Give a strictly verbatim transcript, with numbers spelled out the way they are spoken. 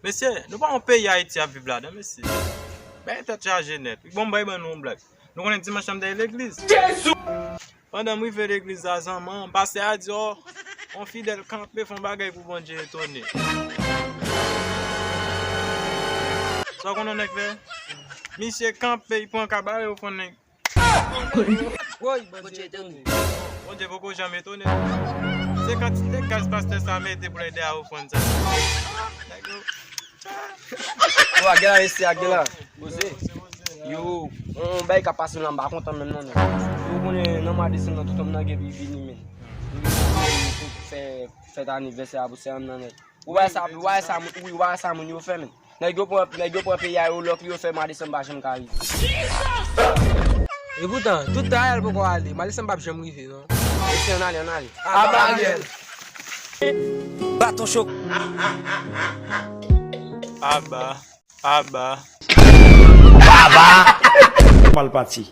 Mesye, nou pa yon peyi Ayiti ap viv ladan, mesye. Bay tèt chaje nèt. Bon, bay ban nou yon blag. Nou konnen dimanch la m dèyè legliz. Pandan m rive legliz la, zanman, pastè a di, "Ò, yon fidèl kanpe fè yon bagay pou Bondye etone." Sa w konnen nèg fè? Misye kanpe, li pran kabare, yo pran nèg. Woy, Bondye etone. Bondye poko janm etone. Se kantite gaz pastè sa mete pou l ede a ofrann sa. Nèg yo. Yo, a gen la, mesye, a gen la. Poze. Yo, yon bay k ap pase la, m pa kontan menm non, non. Yo konnen nan mwa desanm nan, tout nonm nan gen pi vini, men. Yo fè fèt anivèsè a pou sè m nan nèt. Ou wè sa, ou wè sa, moun- wi, ou wè sa moun yo fè, men. Nèg yo pran, nèg yo pran peyi a, yo lòk li yo fè mwa desanm pa janm ka rive. E poutan, tout tan Ariel poko ale, mwa desanm p ap janm rive, non. Mesye, ann ale, ann ale. Aba Ariel. Baton chok. Aba, aba. Baba. Mal pati.